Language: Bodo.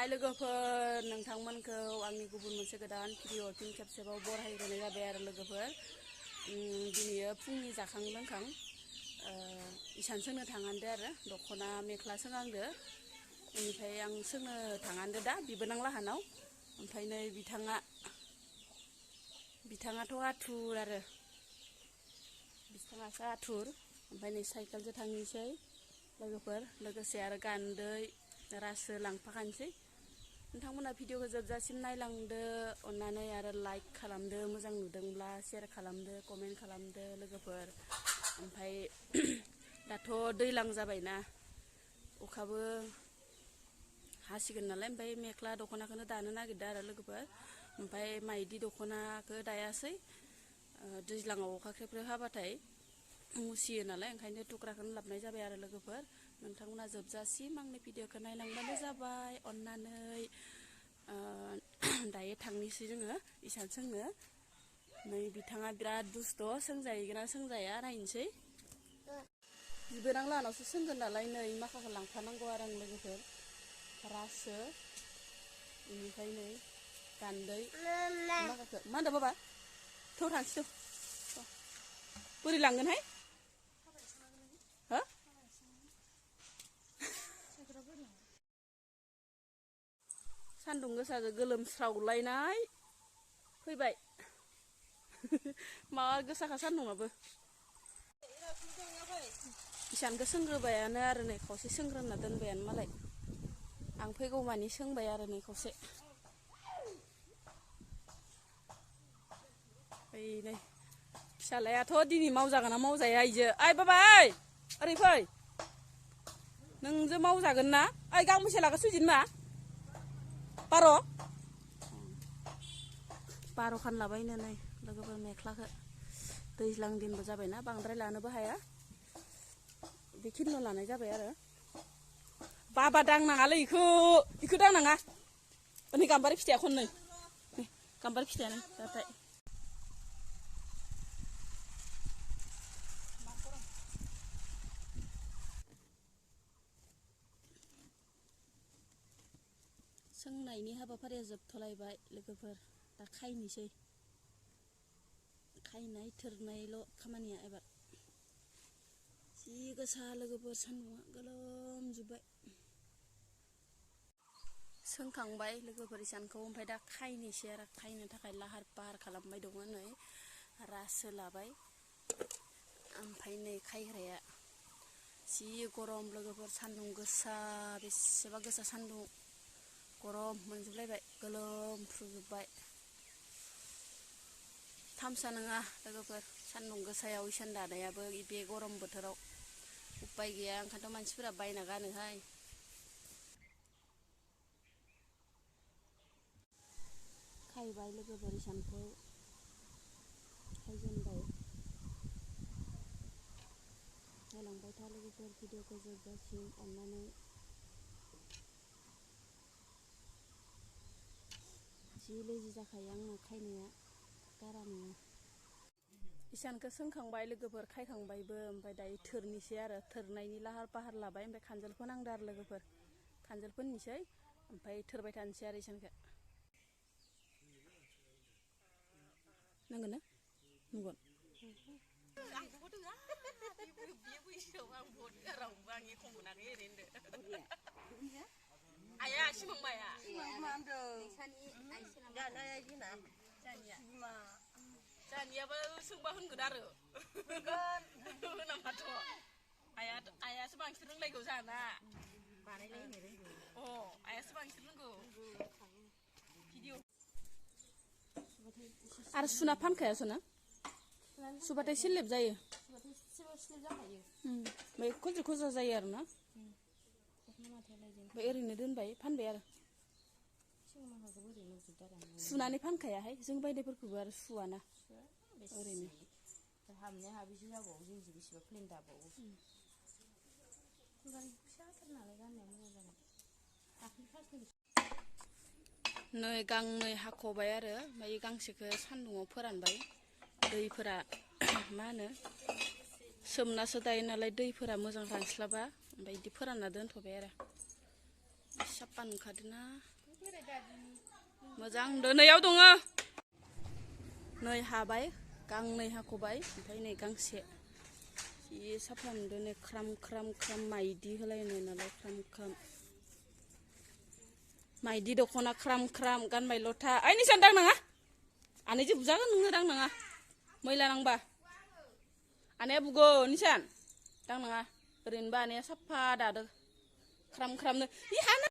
हाय लोगोफोर नोंथांमोनखौ आंनि गुबुन मोनसे गोदान भिडिअ फिन खेबसेबाव बरायग्रोनाय जाबाय आरो लोगोफोर दिनै फुंनि जाखां लोंखां इसान सोंनो थांहांदो आरो दख'ना मेख्ला सोंहांदो बेनिफ्राय आं सोंनो थांहांदो दा बिबोनां लाहानाव ओमफ्राय नै बिथाङाथ' आथुर आरो बिथाङासो आथुर ओमफ्राय नै साइकेलजों थांनोसै लोगोफोर लोगोसे आरो गान्दै रासो लांफाखानोसै नोंथांमोना भिडिअखौ जोबजासिम नायलांदो अननानै आरो लाइक खालामदो मोजां नुदोंब्ला शेयार खालामदो कमेन्ट खालामदो लोगोफोर ओमफ्राय दाथ' दैज्लां जाबायना अखाबो हासिगोन नालाय ओमफ्राय मेख्ला दख'नाखौनो दानो नागिरदों आरो लोगोफोर ओमफ्राय माइदि दख'नाखौ दायासै दैज्लाङाव अखा ख्रेब ख्रेब हाबाथाय मुसियो नालाय ओंखायनो थुख्राखौनो लाबोनाय जाबाय आरो लोगोफोर नोंथांमोना जोबजासिम आंनि भिडिअखौ नायलांबानो जाबाय अननानै दायो थांनोसै जोङो इसान सोंनो नै बिथाङा बिराद दुस्थ' सोंजायोना सोंजाया नायनोसै बिबोनां लाहानावसो सोंगोन नालाय नै माखाखौ लांफानांगौ आरो आं लोगोफोर रासो बेनिफ्राय नै गान्दै माखाखौ मा होनदों बाबा थौ थांसै थौ बोरै लांगोनहाय हो सान्दुं गोसाजों गोलोमस्रावलायनाय फैबाय मा गोसाखा सान्दुंआबो इसानखौ सोंग्रोबायानो आरो नै खावसे सोंग्रोना दोनबायानो मालाय आं फैगौमानि सोंबाय आरो नै खावसे ओइ नै फिसालायाथ' दिनै मावजागोन ना मावजाया आइजो ओइ बाबाय ओरै फै नोंजो मावजागोन ना ओइ गांबेसे लागोन सुइजिन मा 12 लाबायनो नै लोगोफोर मेख्लाखौ दैज्लां दिनबो जाबायना बांद्राय लानोबो हाया बेखिनिल' लानाय जाबाय आरो बाबा दांनाङालै इखौ दांनाङा नै गाम्बारि फिथाइया खननै गाम्बारि फिथाइयानो दाथाय सोंनायनि हाबाफारिया जोबथ'लायबाय लोगोफोर दा खायनोसै खायनाय थोरनायल' खामानिया एबार जि गोसा लोगोफोर सान्दुंआ गोलोमजोब्बाय सोंखांबाय लोगोफोर इसानखौ ओमफ्राय दा खायनोसै आरो खायनो थाखाय लाहार फाहार खालामबाय दङ नै रासो लाबाय ओमफ्राय नै खायग्राया जि गरम लोगोफोर सान्दुं गोसा बेसेबा गोसा सान्दुं गरम मोनजोबलायबाय गोलोमफ्रुजोब्बाय थामसा नङा लोगोफोर सान्दुं गोसायाव इसान दानायाबो बे गरम बोथोराव उपाय गैया ओंखायनोथ' मानसिफोरा बायना गानोहाय खायबाय लोगोफोर इसानखौ खायजेनबाय नायलांबाय था लोगोफोर भिडिअखौ जोबजासिम अननानै जि लेजि जाखायो आंना खायनाया गारा नङा इसानखौ सोंखांबाय लोगोफोर खायखांबायबो ओमफ्राय दायो थोरनोसै आरो थोरनायनि लाहार फाहार लाबाय ओमफ्राय खानजोल फोनांदो आरो लोगोफोर खानजोल फोननोसै ओमफ्राय थोरबाय थानोसै आरो इसानखौ नांगोन ना नुगोन आया सिमंमाया जानियाबो सोंबा होनगोन आरो होनामाथ' आयासो बांसिन रोंलायगौ जाना बानायलायनो रोंगौ आयासो बांसिन रोंगौ भिडिअ आरो सुना फानखायासो ना सुबाथाय सिलेब जायो ओमफ्राय खनसे खजा जायो आरो ना ओमफ्राय ओरैनो दोनबाय फानबाय आरो सुनानै फानखायाहाय जों बायनायफोरखौबो आरो सुवाना ओरैनो हाबनाया हाबिसो जाबावो जोंसो बेसेबा प्लेन दाबावो फिसाथारनालाय गाननाया मोजां जागोन नै गांनै हाख'बाय आरो ओमफ्राय गांसेखौ सान्दुङाव फोरानबाय दैफोरा मा होनो सोमनासो दायो नालाय दैफोरा मोजां रानस्लाबा ओमफ्राय बिदि फोरानना दोनथ'बाय आरो साफा नुखादोना मोजां दोनैयाव दङ नै हाबाय गांनै हाख'बाय ओमफ्राय नै गांसे जि साफा नुदों नै ख्राम ख्राम ख्राम माइदि होलायनाय नालाय ख्राम ख्राम माइदि दख'ना ख्राम ख्राम गानबाय लथा ओइ निसान दांनाङा आनैजों बुजागोन नोङो दांनाङा मैला नांबा आनैया बुगो निसान दांनाङा ओरैनोबा आनैया साफा दादो ख्राम ख्रामनो इ हाना